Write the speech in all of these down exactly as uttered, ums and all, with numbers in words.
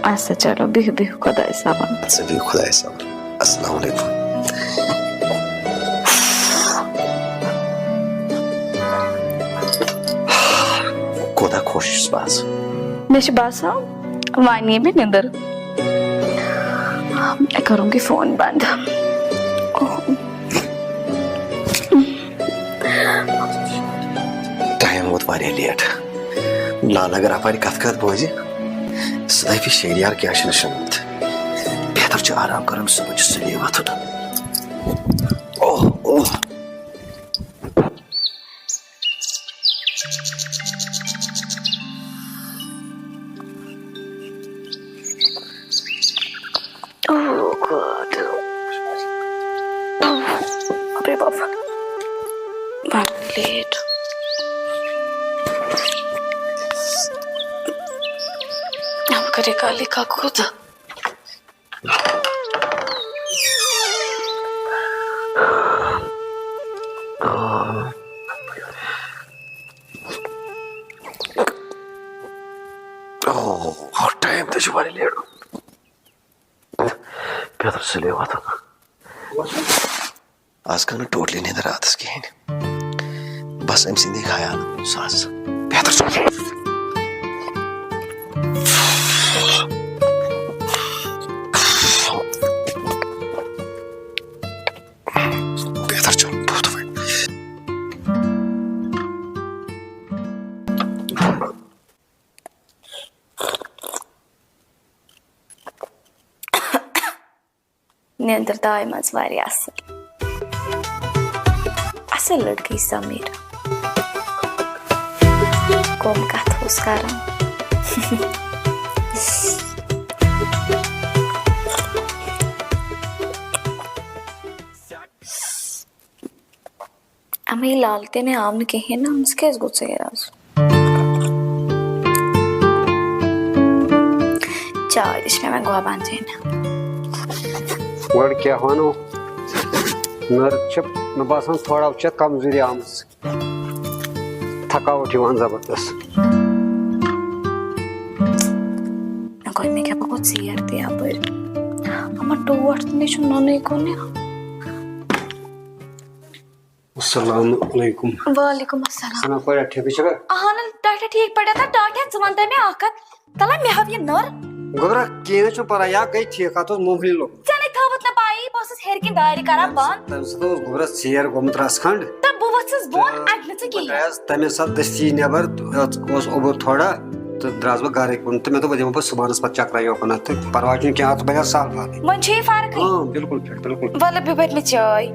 اچھا، چلو، بِہِو، بِہِو خۄدایَس حوالہٕ۔ ژٕ بِہِو خۄدایَس حوالہٕ۔ السلام علیکم۔ کوٗتاہ خۄش چھُس بہٕ آز۔ مےٚ چھُ باسان، وۄنۍ یی مےٚ نِندٕر۔ مےٚ کَرُن گٔے فون بنٛد۔ ٹایم ووت واریاہ لیٹ۔ لالا اگر اپارِ کتھ کتھ بوزِ، سُہ دپہِ، "شیرِ یار، کیٛاہ چھُنہٕ شۄنٛگمُت؟" بہتر چھُ آرام کرُن، صُبحن چھُ سُلے وۄتھُن۔ اوہ، اوہ۔ Oh God. Oh, अरे बाबा। One minute. अब करेगा लिखा खुद। اوہ، ٹایم تہِ چھُ واریاہ لیٹ۔ پٮ۪تھ سُلے وۄتھُن۔ آز کَرٕ نہٕ totally نیٚنٛدٕر راتَس کِہیٖنۍ۔ بس أمۍ سٕنٛدی خیال ساس۔ بہتر چھُ۔ بہتر چھُ۔ بہتر۔ نیٚنٛدٕر درٛاے منٛز واریاہ اَصٕل۔ اَصٕل لٔڑکہٕ یہِ سمیٖر۔ کۄم کَتھ اوس کَران۔ اَمے لال تہِ نے آو نہٕ کِہیٖنۍ نہٕ، أمِس کیٛازِ گوٚو ژیر آز؟ چاے تہِ چھِ مےٚ وۄنۍ گۄبان چیٚنۍ۔ گۄڈٕ کیٛاہ وَنو؟ نٔر چھِ مےٚ باسان تھوڑا چھےٚ کمزوٗری آمٕژ۔ تھکاوٹ یِوان زبردست۔ مےٚ گوٚو، مےٚ کیٛاہ پَکو ژیر تہِ یَپٲرۍ؟ اَما ٹوٹھ تہِ نَے چھُنہٕ نوٚنُے کُنہِ۔ السلام علیکم۔ وعلیکم السلام۔ سنا پٲٹھۍ ٹھیکٕے چھکھا؟ اہن، ٹاٹھا ٹھیک پٲٹھۍ۔ تہٕ ٹاٹھا، ژٕ وَن تہٕ مےٚ اکھ کتھ، تَلہ مےٚ ہاو یہِ نٔر۔ گوٚبرا، کِہیٖنۍ نہٕ چھُنہٕ پرواے، یا گٔے ٹھیک، اتھ اوس معموٗلی لوٚگمُت۔ ژےٚ نے تھٲوٕتھ نہٕ پَیی، بہٕ ٲسٕس ہیٚرِ کِنۍ دارِ کران بنٛد۔ تَمہِ ساتہٕ اوس گوٚبرا ژیر گوٚمُت رژھ کھنٛڈ۔ تہٕ بہٕ ؤژھٕس بۄن، تہٕ اَتہِ نہٕ ژٕ بہٕ کِہیٖنۍ۔ درٛایس تَمے ساتہٕ دٔستی نٮ۪بر، تہٕ اوس اوٚبُر تھوڑا، تہٕ درٛاس بہٕ گرٕکۍ کُن، تہٕ مےٚ دوٚپ، وۄنۍ دِمہٕ بہٕ صُبحنس پتہٕ چکرا یوکُنتھ، تہٕ پرواے چھُنہٕ کینٛہہ، اتھ بنہِ سہل پہلٕے۔ وۄنۍ چھے یہِ فرقٕے۔ اۭں، بِلکُل فِٹ، بِلکُل۔ وَلہٕ بِہہ بہٕ مےٚ چاے۔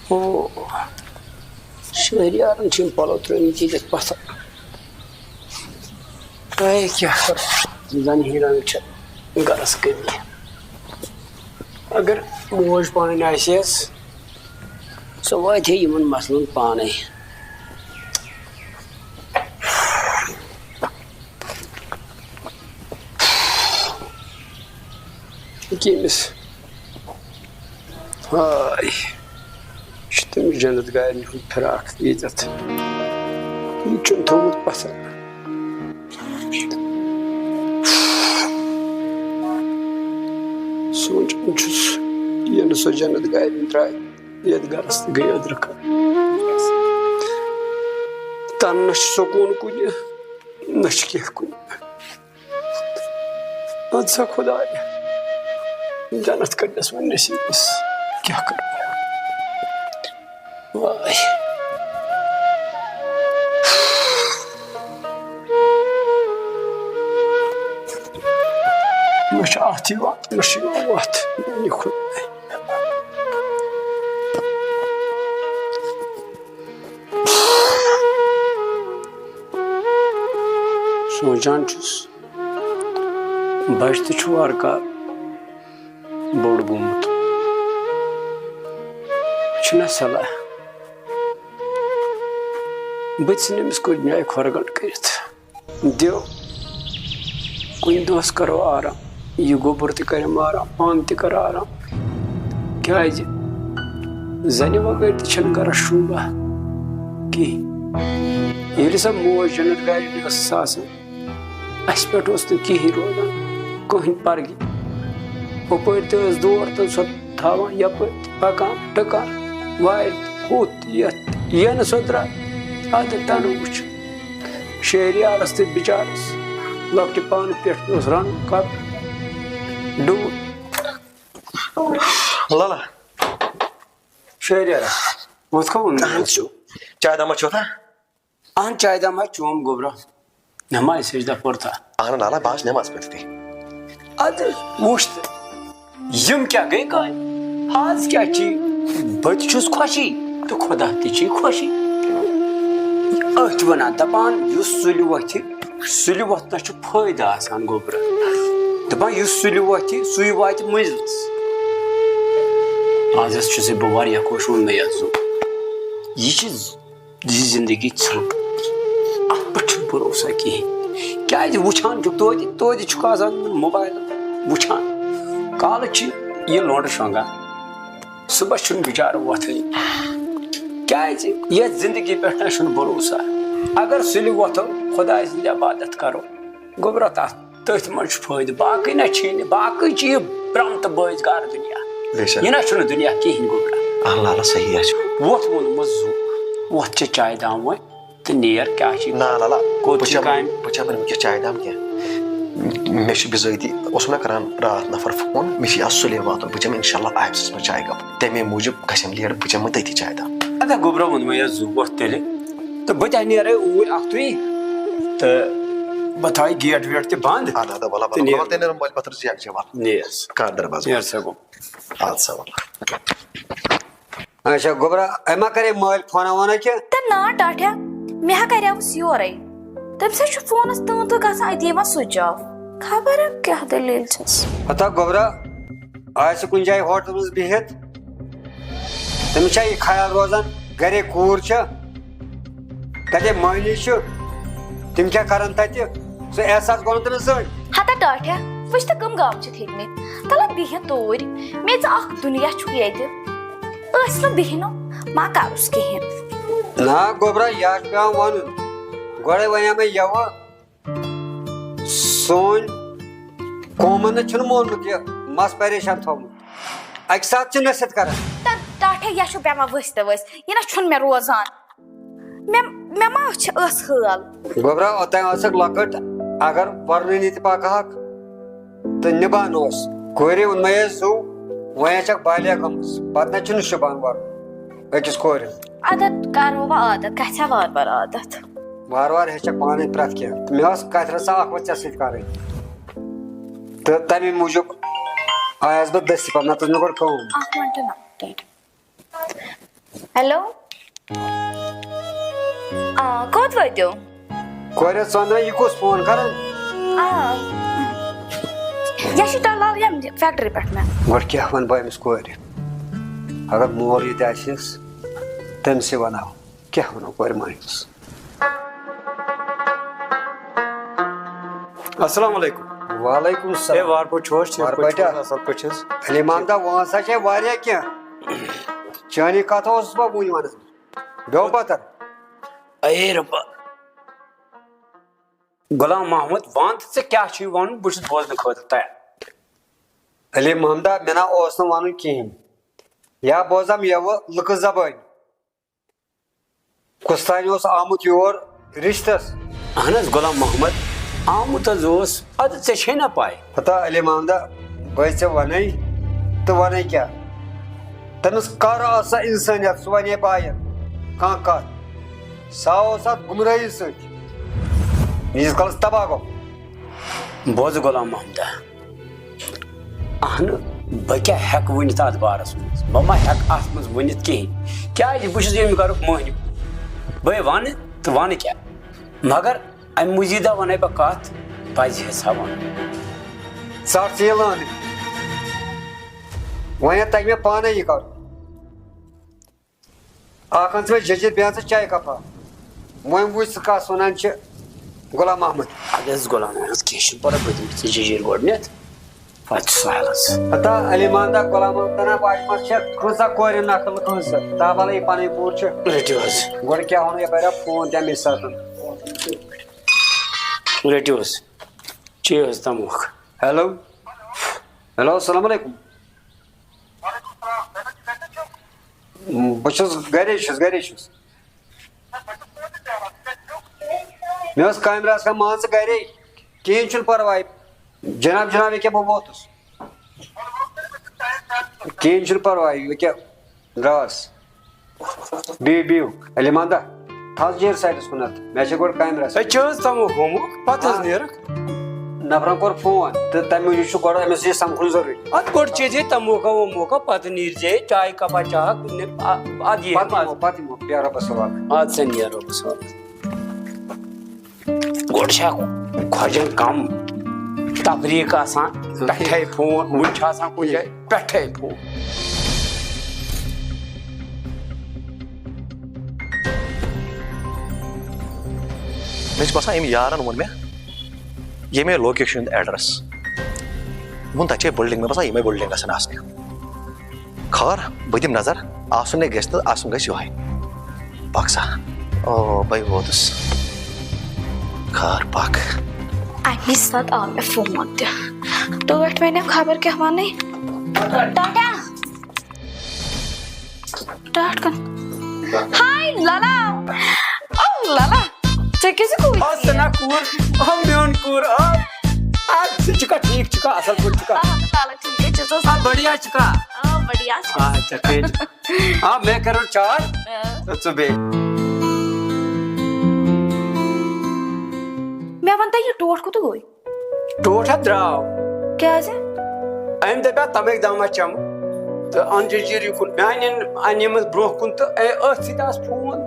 او، شہریارن چھِ یِم پلو ترٲومٕتۍ ییٚتٮ۪تھ پتھر۔ تۄہہِ کیٛاہ کرو؟ زن ہیران چھِ گرس کٔمی۔ اگر موج پنٕنۍ آسہِ ہس، سۄ واتہِ ہے یِمن مسلن پانے۔ کٔمِس؟ ہاے، یہِ چھُ تٔمِس جنت گارٮ۪ن ہُنٛد فراق ییٚتٮ۪تھ۔ یہِ چھُن تھوٚومُت پتھر۔ سونٛچان چھُس، ییٚلہِ سۄ جنت گارٮ۪ن درٛاے، یَتھ گَرَس تہِ گٔے أدرَکھ۔ تَنہٕ نہ چھُ سکوٗن کُنہِ، نہ چھُ کینٛہہ کُنہِ۔ اَدٕ سا خۄدایا، جنت کٔرنَس وۄنۍ نصیٖبَس، کیٛاہ کَرٕ بہٕ؟ واے۔ مےٚ چھُ اَتھ یِوان، مےٚ چھُ یِوان وَتھ، میٛانہِ خۄدایہِ۔ سونٛچان چھُس، بَچہٕ تہِ چھُ وارٕ کارٕ بوٚڑ گوٚمُت۔ چھُنہ صلاح، بہٕ تہِ ژھٕنہٕ أمِس کُنہِ جایہِ کھۄرٕ گنٛڈ کٔرِتھ۔ دِیو، کُنہِ دۄہس کرو آرام، یہِ گوٚبُر تہِ کرٮ۪م آرام، پانہٕ تہِ کرٕ آرام۔ کیازِ زنہِ بغٲر تہِ چھنہٕ گرس شوٗبہ۔ کِہیٖنۍ۔ ییٚلہِ سۄ موج جنت گارِ ٲسٕس آسان، اَسہِ پٮ۪ٹھ اوس نہٕ کِہیٖنۍ روزان، کٕہٕنۍ پرگہِ۔ ہُپٲرۍ تہِ ٲس دور تہٕ سۄ تھاوان یَپٲرۍ تہِ پَکان ٹٕکان، وارِ تہِ ہُتھ یَتھ تہِ، یَنہٕ سۄ درٛاے، اَدٕ تَنہٕ وٕچھ شہریارَس تہٕ بِچارَس لۄکٹہِ پانہٕ پٮ۪ٹھ تہِ اوس رَنُن کَرُن ڈوٗر۔ لالا۔ شہریارا، وۄتھ کھا ووٚن مےٚ؟ اہن چھُ۔ چاے دما چھُ تھا؟ اہن چاے دما چوم گوٚبرا۔ نماز سجدہ پوٚر تھا؟ اہن لالا، بہٕ آس نماز پٔرتھٕے۔ اَدٕ وٕچھ تہٕ، یِم کیٛاہ گٔے کامہِ؟ آز کیٛاہ چی؟ بہٕ تہِ چھُس خۄشی تہٕ خۄدا تہِ چی خۄشی۔ أتھۍ وَنان دَپان، یُس سُلہِ وۄتھِ، سُلہِ وۄتھنَس چھُ فٲیدٕ آسان گوٚبرا۔ دَپان، یُس سُلہِ وۄتھِ، سُے واتہِ مٔنٛزلَس۔ آز حظ چھُسَے بہٕ واریاہ خۄش، ووٚن مےٚ یَتھ زُو۔ یہِ چھِ یہِ زندگی ژھرٛٹھ۔ اَتھ پٮ۪ٹھ چھُنہٕ بھروسہ کِہیٖنۍ۔ کیٛازِ وٕچھان چھُکھ توتہِ، توتہِ چھُکھ آسان یِمَن موبایلَن وٕچھان۔ کالہٕ چھِ یہِ لۄنٛڈٕ شۄنٛگان، صُبحَس چھُنہٕ بِچارٕ وۄتھٲنی۔ کیٛازِ یَتھ زندگی پٮ۪ٹھ نہ چھُنہٕ بھروسہ۔ اگر سُلہِ وۄتھو، خۄداے سٕنٛز عبادت کَرو، گوٚبرا، تَتھ تٔتھۍ منٛز چھُ فٲیدٕ، باقٕے نہ چھِی نہٕ، باقٕے چھِ یہِ برٛم تہٕ بٲزۍ گار دُنیا۔ بے شک۔ یہِ نہ چھُنہٕ دُنیا کِہیٖنۍ گوٚبرا۔ اللہ اللہ صحیح حظ چھُ۔ وۄتھ ووٚنمُت زُو، وۄتھ چےٚ چایہِ دام وۄنۍ تہٕ نیر، کیٛاہ چھِ نہ لالا، کوٚت بہٕ چھِ چٮ۪مہٕ کامہِ؟ بہٕ چٮ۪مہٕ نہٕ وٕنکیٚس چایہِ دام کینٛہہ۔ مےٚ چھُ بِذٲتی، اوس مےٚ کران راتھ نفر فون، مےٚ چھُ آز سُلے واتُن، بہٕ چٮ۪مہٕ انشاءاللہ آفسَس منٛز چایہِ کپ، تَمے موٗجوٗب گژھٮ۪م لیٹ، بہٕ چٮ۪مہٕ تٔتی چایہِ دام۔ اَدٕ ہا گوٚبرا ووٚن وۄنۍ یَتھ زُو وۄتھ تیٚلہِ، تہٕ بہٕ تہِ ہا نیرے اوٗرۍ اَکھتُے، تہٕ بہٕ تھاوٕ گیٹ ویٹ تہِ بنٛد۔ اَدٕ اَدٕ وَلہٕ تہٕ وَلہٕ نیر۔ وَلہٕ تیٚلہِ نیرو مٲلۍ پَتھر زِ اَکھ جاے وَلہٕ۔ نیر۔ کانٛہہ دروازٕ نیر وَلہٕ۔ سا گوٚو۔ اَدٕ سا وَلہٕ۔ اچھا گوٚبرا، أمۍ ما کَرے مٲلۍ فونا وونا کینٛہہ؟ تہٕ نا ٹاٹھیا، مےٚ ہا کَریوُس یورَے۔ تٔمِس ہا چھُ فونَس تۭں تہٕ گژھان أتی یِوان سُچ آف۔ خبر کیٛاہ دٔلیٖل چھَس۔ ہتا گوٚبرا، آسہِ کُنہِ جایہِ ہوٹلَس منٛز بِہِتھ، تٔمِس چھا یہِ خیال روزان، گرے کوٗر چھےٚ، تَتے مٔہنی چھُ، تِم کیٛاہ کَرَن تَتہِ؟ سُہ احساس گوٚو نہٕ تٔمِس زٕہٕنۍ۔ ہتا ٹاٹھیا، وٕچھ تہٕ کٕم گام چھِتھ ہیٚتمٕتۍ۔ تَلہ بِہِتھ توٗرۍ، مےٚ ژٕ اَکھ دُنیا چھُکھ ییٚتہِ۔ ٲسۍ نہٕ بِہِنو، ما کَرُس کِہیٖنۍ۔ نہ گوٚبرا، یہِ حظ چھُ پٮ۪وان وَنُن۔ گۄڈَے وَنیٛا مےٚ یَوٕ، سون قومن نہ چھُنہٕ مونمُت یہِ مس پریشان تھومُت۔ اکہِ ساتہٕ چھِ نصیحت کران۔ تہ ٹاٹھے، یہ چھُ پیوان ؤسۍ تہٕ ؤسۍ، یہِ نہ چھُنہٕ مےٚ روزان۔ مےٚ، مےٚ ما چھِ ٲس حٲل؟ گوٚبرا، اوٚتام ٲسٕکھ لۄکٕٹ، اگر ورنٲنی تہِ پکہٕ ہاکھ تہٕ نِبان اوس۔ کورِ اوٚنمَے اَسہِ زُو، وۄنۍ چھکھ بالغ گٔمٕژ، پتہٕ نہ چھُنہٕ شوٗبان ورُن أکِس کورِ۔ عادت کرو وۄنۍ عادت، گژھِ ہا وارٕ وارٕ عادت۔ وارٕ وارٕ ہیٚچھکھ پانے پرٛٮ۪تھ کینٛہہ۔ تہٕ مےٚ ٲس کتھِ رژھا اکھ وۄنۍ ژےٚ سۭتۍ کرٕنۍ۔ تہٕ تمے موٗجوٗب آیس بہٕ دٔستی پتہٕ، نتہٕ ٲس مےٚ گۄڈٕ کٲم۔ اکھ منٹ نا۔ ہیلو۔ آ، کوٚت وٲتِو؟ کورِ ژٕ وَن مےٚ، یہِ کُس فون کران؟ آ۔ یہِ چھُ ٹلال ییٚمہِ فیکٹری پٮ۪ٹھ مےٚ۔ گۄڈٕ کیٛاہ وَنہٕ بہٕ أمِس کورِ؟ اگر مول ییٚتہِ آسٮ۪س، تٔمۍ سٕے وَنہٕ ہاو۔ کیٛاہ وَنو کورِ مٲلِس؟ السلام علیکم۔ وعلیکم السلام۔ ہے، وارٕ پٲٹھۍ چھُو حظ؟ ٹھیٖک وارٕ پٲٹھۍ چھُو پٲٹھۍ حظ؟ ہا؟ اَصٕل پٲٹھۍ چھِ حظ؟ علی محمد، وۄنۍ ہسا چھے واریاہ کینٛہہ۔ چٲنی کَتھ اوسُس بہٕ وُنہِ وَنان۔ بیٚہو پَتھر۔ اے رۄبا۔ غلام محمد، وَن تہٕ ژےٚ کیٛاہ چھُے وَنُن؟ بہٕ چھُس بوزنہٕ خٲطرٕ تیار۔ علی محمدا، مےٚ نہ اوس نہٕ وَنُن کِہیٖنۍ۔ یا بوزم یَوٕ لُکہٕ زبٲنۍ۔ کُس تانۍ اوس آمُت یور رِشتَس؟ اہن حظ غلام محمد، آمُت حظ اوس۔ اَدٕ ژےٚ چھے نہ پَے؟ ہتا علی محمدا، بہٕ ژےٚ وَنَے تہٕ وَنَے کیٛاہ؟ تٔمِس کَر ٲس سۄ اِنسٲنیت، سُہ وَنے بایَن کانٛہہ کَتھ؟ سُہ اوس اَتھ گُمرٲہی سۭتۍ ییٖتِس کالَس تباہ گوٚو۔ بوز غلام محمدا، اہنہٕ، بہٕ کیٛاہ ہٮ۪کہٕ ؤنِتھ اَتھ بارَس منٛز؟ بہٕ ما ہٮ۪کہٕ اَتھ منٛز ؤنِتھ کِہیٖنۍ، کیٛازِ بہٕ چھُس ییٚمہِ گَرُک مٔہنیوٗ۔ بہٕ وَنہٕ تہٕ وَنہٕ کیٛاہ، مگر اَمہِ مٔزیٖدہ وَنَے بہٕ کَتھ، پَزِ ہسا وَنُن۔ ژَٹ ژٕ یہِ لٲنہٕ۔ وۄنۍ ہا تَگہِ مےٚ پانَے یہِ کَرُن۔ اکھ اَن ژٕ مےٚ جٔجیٖر، بیٚیہِ اَن ژٕ چایہِ کَپا۔ وۄنۍ وٕچھ ژٕ کَس وَنان چھِ غلام محمد۔ اَدٕ حظ غلام محمد، کینٛہہ چھُنہٕ پَرواے، بہٕ دِمہٕ ژےٚ جٔجیٖر گۄڈٕنٮ۪تھ۔ پتہٕ چھُ سہلس۔ ہتا علی ماندا غلام الطنا واجمس چھےٚ کۭژاہ کورِ نقل کٲنٛسہِ؟ تابلے پنٕنۍ کوٗر چھِ۔ رٔٹِو حظ۔ گۄڈٕ کیٛاہ وَنو یپٲرۍ آو فون تَمے ساتہٕ؟ رٔٹِو حظ۔ چیٚیِو حظ تموکھ۔ ہیلو۔ ہیلو، السلام علیکم۔ بہٕ چھُس گرے چھُس، گرے چھُس۔ مےٚ ٲس کامہِ رژھ کھنٛڈ مان ژٕ گرے۔ کِہیٖنۍ چھُنہٕ پرواے۔ جناب، جناب، ییٚکیٛاہ بہٕ ووتُس۔ کِہیٖنۍ چھُنہٕ پرواے، ییٚکیٛاہ درٛاس۔ بِہِو، بِہِو۔ علی ماندا، تھاو جیر سایڈس کُنتھ۔ مےٚ چھےٚ گۄڈٕ کامہِ رژھ۔ ہے، چٲنٛز تموکھ وموکھ، پتہٕ حظ آ۔ نیرکھ۔ نفرن کوٚر فون تہٕ تَمہِ موٗجوٗب چھُ گۄڈٕ أمِس یہِ سمکھُن ضروٗری۔ اتھ گۄڈٕ چیٚیہِ زِ تموکھا وموکھا، پتہٕ نیٖرزِ چایہِ کپا چاہا کُنہِ، آ، اتھ یِیہِ پتہٕ مزٕ۔ یِمو، پتہٕ یِمو، بیٚہہ رۄبس حوالہٕ۔ ادٕ سا نیرو بہٕ سوال۔ گۄڈٕ چھا خۄجن کم تفریٖق آسان، پٮ۪ٹھے فون، وُنہِ چھُ آسان کُنہِ جایہِ پٮ۪ٹھے فون۔ مےٚ چھُ باسان، أمۍ یارن ووٚن مےٚ ییٚمے لوکیشن ہُنٛد ایڈریس۔ ووٚن، تَتہِ چھے بلڈنگ، مےٚ باسان، یِمے بلڈنگ گژھن آسنہِ۔ خٲر، بہٕ دِمہٕ نظر، آسُن نے گژھِ تہٕ آسُن گژھِ یِہوٚے۔ پَک سا۔ او، بَے ووتُس۔ خٲر، پَک۔ اَمی ساتہٕ آو مےٚ فون تہِ۔ ٹٲٹھۍ وَنٮ۪م خبر کیٛاہ وَنَے۔ ٹاٹا۔ ٹاٹھ کَن۔ ہاے لالا۔ او لالا۔ ژےٚ کیٛازِ گوٚوُے آ، ژےٚ؟ سنا کوٗر۔ آ، میون کوٗر۔ آ، آ، ژٕ چھُکھا ٹھیٖک چھُکھا؟ اَصٕل پٲٹھۍ چھُکھا؟ آ، لالا ٹھیٖک ہے، ژٕ چھُکھ آ، بڑھیا چھُکھا؟ آ، بڑھیا۔ آ، اچھا، ٹھیٖک۔ آ، مےٚ کَرو چاے۔ آ۔ تہٕ ژٕ بیٚہہ۔ مےٚ وَن تہٕ، یہِ ٹوٹھ کوٚت گوٚو؟ ٹوٹھ ہا درٛاو۔ کیٛازِ؟ أمۍ دَپیٛاو تَمے دَمہ چَمہٕ تہٕ اَن جٔجیٖر یُکُن۔ مےٚ اَنہِ، اَنہِ أمِس برٛونٛہہ کُن تہٕ اے، أتھۍ سۭتۍ آس فون۔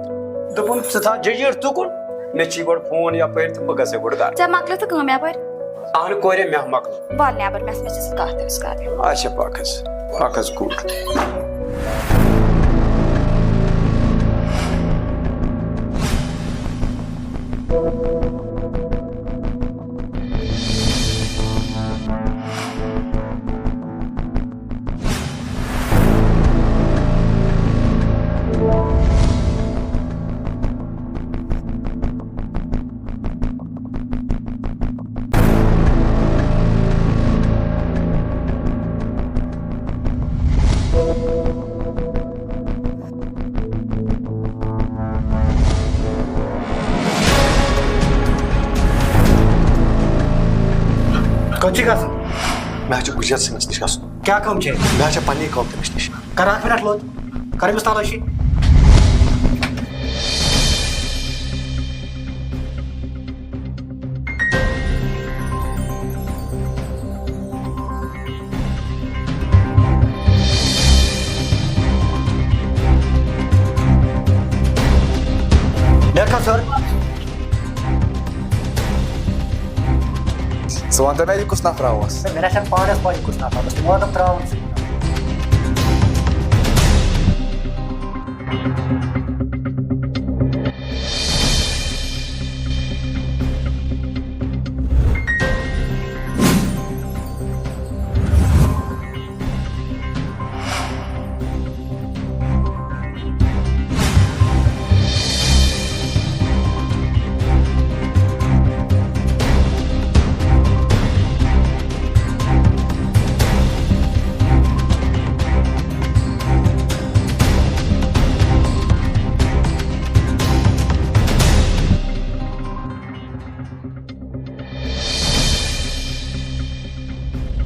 دوٚپُن، "ژٕ تھاو جٔجیٖر ژُکُن، مےٚ چھی گۄڈٕ فون یَپٲرۍ تہٕ بہٕ گژھے گۄڈٕ گَرٕ۔" ژےٚ مۄکلے تہٕ کٲم یَپٲرۍ؟ اَہنہٕ کورے مےٚ مۄکلٲو۔ وَل نٮ۪بر، مےٚ سۭتۍ چھِ سۭتۍ کَتھ تٔمِس کَرٕنۍ۔ اچھا، پَکھ حظ، پَکھ حظ کوٗر۔ کوٚت چھِ گژھُن؟ مےٚ حظ چھُ گُجر سِنگھَس نِش گژھُن۔ کیٛاہ کٲم چھےٚ؟ مےٚ حظ چھےٚ پنٛنی کٲم تٔمِس نِش۔ کر اکھ منٹ لوٚت۔ کر أمِس تلٲشی۔ ڈاکٹر صٲب۔ ژٕ وَن تہٕ مےٚ، یہِ کُس نفرا اوس؟ مےٚ نہ چھَنہٕ پانَس پَے، یہِ کُس نفرا اوس۔ تِمو دوٚپ ترٛاوُن ژٕ۔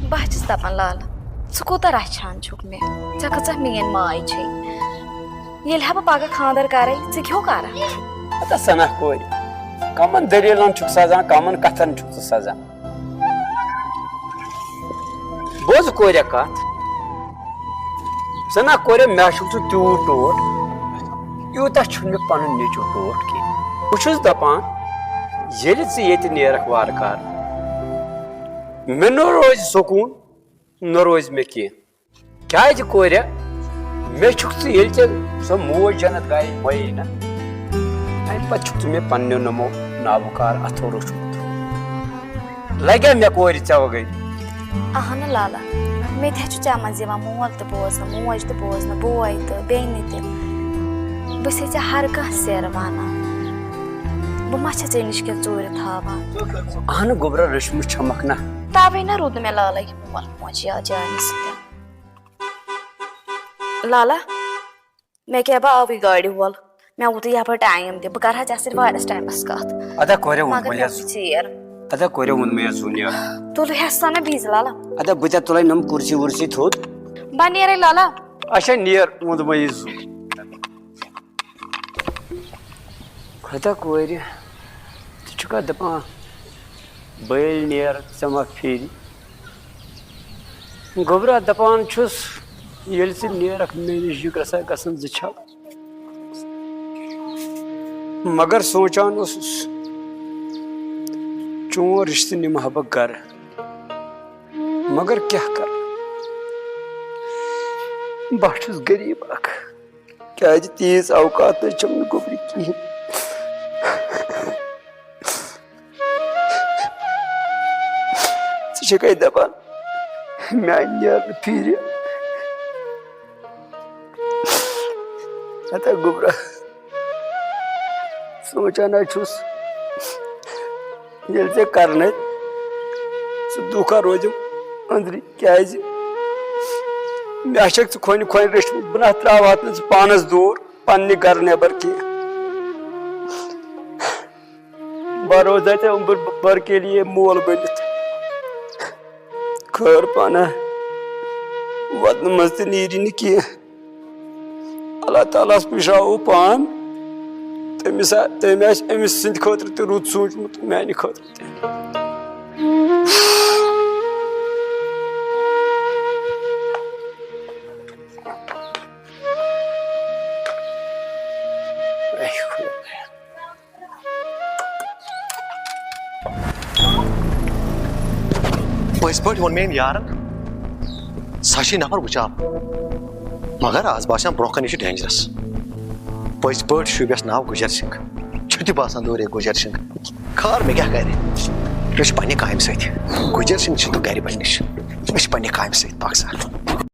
بہٕ چھَس دَپان، لالہٕ، ژٕ کوٗتاہ رَچھان چھُکھ مےٚ؟ ژےٚ کۭژاہ میٛٲنۍ ماے چھے؟ ییٚلہِ ہا بہٕ پَگاہ خانٛدر کَرَے، ژٕ کیٛاہ ہو کَرَکھ؟ ہتا سَنَکھ کورِ، کَمَن دٔلیٖلَن چھُکھ سَزان، کَمَن کَتھَن چھُکھ ژٕ سَزان؟ بوز کورِ کتھ۔ سنا کورِ، مےٚ چھُکھ ژٕ تیوٗت ٹوٹھ، یوٗتاہ چھُنہٕ مےٚ پنُن نیٚچو ٹوٹھ کینٛہہ۔ بہٕ چھُس دپان، ییٚلہِ ژٕ ییٚتہِ نیرکھ وارٕ کارٕ، مےٚ نہٕ روزِ سکوٗن، نہ روزِ مےٚ کینٛہہ۔ کیازِ کورِ، مےٚ چھُکھ ژٕ ییٚلہِ ژےٚ سۄ موج جنت گاہے مۄیی نہ، امہِ پتہٕ چھُکھ ژٕ مےٚ پننیو نمو نابکار اتھو روٚچھمُت۔ لگیا مےٚ کورِ ژےٚ وغٲرِ؟ اہنہٕ لالا، مےٚ تہِ ہا چھُ ژےٚ منٛز یِوان مول تہِ بوزنہٕ، موج تہِ بوزنہٕ، بوے تہٕ بیٚنہِ تہِ۔ بہٕ چھسے ژےٚ ہر کانٛہہ سیر وَنان۔ بہٕ ما چھَس ژےٚ نِش کینٛہہ ژوٗرِ تھاوان؟ اہنہٕ گوٚبرا، رٔچھمٕژ چھَمکھ نہ۔ تَوَے نہ روٗد نہٕ مےٚ لالا یہِ مول موج یاد جانہِ سۭتۍ۔ لالا، مےٚ کیٛاہ، بہٕ آوُے گاڑِ وول۔ مےٚ ووت یپٲرۍ ٹایم تہِ، بہٕ کرٕ ہا ژےٚ سۭتۍ واریاہس ٹایمس کتھ۔ ادا کورِ ووٚن مگر مےٚ مےٚ یَس۔ وُچھ ژیر۔ ادا کورِ ووٚن مےٚ یَس زُن یہِ۔ تُلہٕ ہٮ۪س سا نہ بِہزِ لالا۔ ادا بہٕ تہِ تُلے نم کُرسی وُرسی تھوٚد۔ بہٕ نیرے لالا۔ اچھا نیر، ووٚن مےٚ یہِ زُن۔ خدا کورِ، ژٕ چھُکھا دپان بٔلۍ نیر ژٕ ما پھِرِ؟ گوٚبرا، دَپان چھُس، ییٚلہِ ژٕ نیرَکھ، مےٚ نِش یہِ گژھان گژھان زٕ چھَکھ۔ مگر سونٛچان اوسُس، چون رِشتہٕ نِمہٕ ہا بہٕ گَرٕ۔ مگر کیٛاہ کَرٕ؟ بہٕ چھُس غریٖب اَکھ۔ کیٛازِ تیٖژ اوقات نَے چھَم نہٕ گوٚبرِ کِہیٖنۍ۔ ژٕ چھکھے دپان میانہِ نیرنہٕ پھیرِ۔ ہتا گوٚبرا، سونٛچان ہا چھُس، ییٚلہِ ژےٚ کرنے، سُہ دُکھا روزِ أنٛدری۔ کیازِ مےٚ چھکھ ژٕ کھۄنہِ کھۄنہِ رٔچھمٕژ، بہٕ نہ تراوہتھ نہٕ ژٕ پانس دوٗر پننہِ گرٕ نٮ۪بر کینٛہہ۔ بہٕ روزے ژےٚ عمر بھر کے لیے مول بٔنِتھ۔ خٲر پانہ، وطنہٕ منٛز تہِ نیری نہٕ کینٛہہ۔ اللہ تعالیٰ ہس پُشراوو پان۔ تٔمِس آ-، تٔمۍ آسہِ أمِس سٕنٛدِ خٲطرٕ تہِ رُت سوٗنٛچمُت، میانہِ خٲطرٕ تہِ۔ اے خۄدایا۔ پٔزۍ پٲٹھۍ ووٚن مےٚ أمۍ یارن، سۄ چھِ نفر وٕچھان۔ مگر آز باسان برونٛہہ کنہِ چھُ dangerous۔ پٔزۍ پٲٹھۍ شوٗبٮ۪س ناو گُجر سنگھ۔ چھُ تہِ باسان دوٗرے گُجر سنگھ۔ خٲر مےٚ کیٛاہ کرِ؟ مےٚ چھُ پننہِ کامہِ سۭتۍ۔ گُجر سنگھ چھُنہٕ گرِ بنہِ نِش۔ مےٚ چھُ پننہِ کامہِ سۭتۍ مۄخصر۔